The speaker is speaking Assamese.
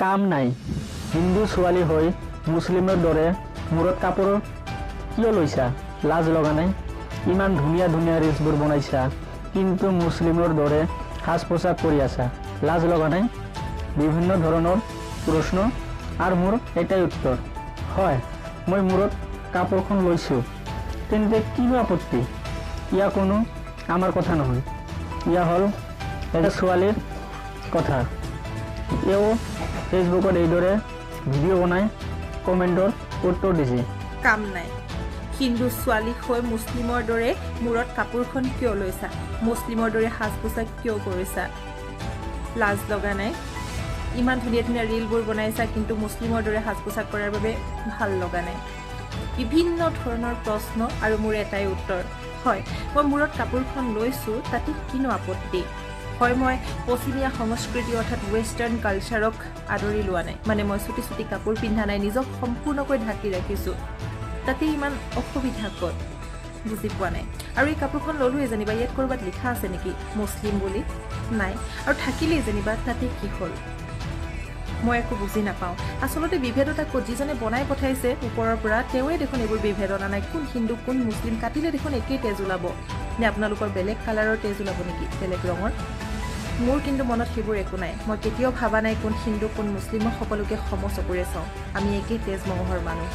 কাম নাই। হিন্দু ছোৱালী হৈ মুছলিমৰ দৰে মূৰত কাপোৰ কিয় লৈছা? লাজ লগা নাই? ইমান ধুনীয়া ধুনীয়া ৰিলছবোৰ বনাইছা, কিন্তু মুছলিমৰ দৰে সাজ পোছাক কৰি আছা, লাজ লগা নাই? বিভিন্ন ধৰণৰ প্ৰশ্ন আৰু মোৰ এটাই উত্তৰ, হয়, মই মূৰত কাপোৰখন লৈছোঁ, তেন্তে কিনো আপত্তি? ইয়া কোনো আমাৰ কথা নহয়, ইয়া হ'ল এটা ছোৱালীৰ কথা। এওঁ ফেচবুকত এইদৰে ভিডিঅ' বনাই কমেণ্টৰ উত্তৰ দিছে। কাম নাই। হিন্দু ছোৱালী হৈ মুছলিমৰ দৰে মূৰত কাপোৰখন কিয় লৈছা? মুছলিমৰ দৰে সাজ পোছাক কিয় কৰিছা? লাজ লগা নাই? ইমান ধুনীয়া ধুনীয়া ৰিলবোৰ বনাইছা, কিন্তু মুছলিমৰ দৰে সাজ পোছাক কৰাৰ বাবে ভাল লগা নাই? বিভিন্ন ধৰণৰ প্ৰশ্ন আৰু মোৰ এটাই উত্তৰ, হয়, মই মূৰত কাপোৰখন লৈছোঁ, তাতে কিনো আপত্তি? হয়, মই পশ্চিমীয়া সংস্কৃতি অৰ্থাৎ ৱেষ্টাৰ্ণ কালচাৰক আদৰি লোৱা নাই, মানে মই চুটি চুটি কাপোৰ পিন্ধা নাই, নিজক সম্পূৰ্ণকৈ ঢাকি ৰাখিছোঁ, তাতে ইমান অসুবিধা ক'ত বুজি পোৱা নাই। আৰু এই কাপোৰখন ল'লোৱে যেনিবা, ইয়াত ক'ৰবাত লিখা আছে নেকি মুছলিম বুলি? নাই। আৰু থাকিলেই যেনিবা, তাতে কি হ'ল? মই একো বুজি নাপাওঁ। আচলতে বিভেদতা ক'ত? যিজনে বনাই পঠাইছে ওপৰৰ পৰা, তেওঁৱে দেখোন এইবোৰ বিভেদ অনা নাই। কোন হিন্দু কোন মুছলিম, কাটিলে দেখোন একেই তেজ ওলাব। নে আপোনালোকৰ বেলেগ কালাৰৰ তেজ ওলাব নেকি, বেলেগ ৰঙৰ? মোৰ কিন্তু মনত সেইবোৰ একো নাই। মই কেতিয়াও ভাবা নাই কোন হিন্দু কোন মুছলিম, মই সকলোকে সম চকুৰে চাওঁ। আমি একেই তেজ মঙহৰ মানুহ।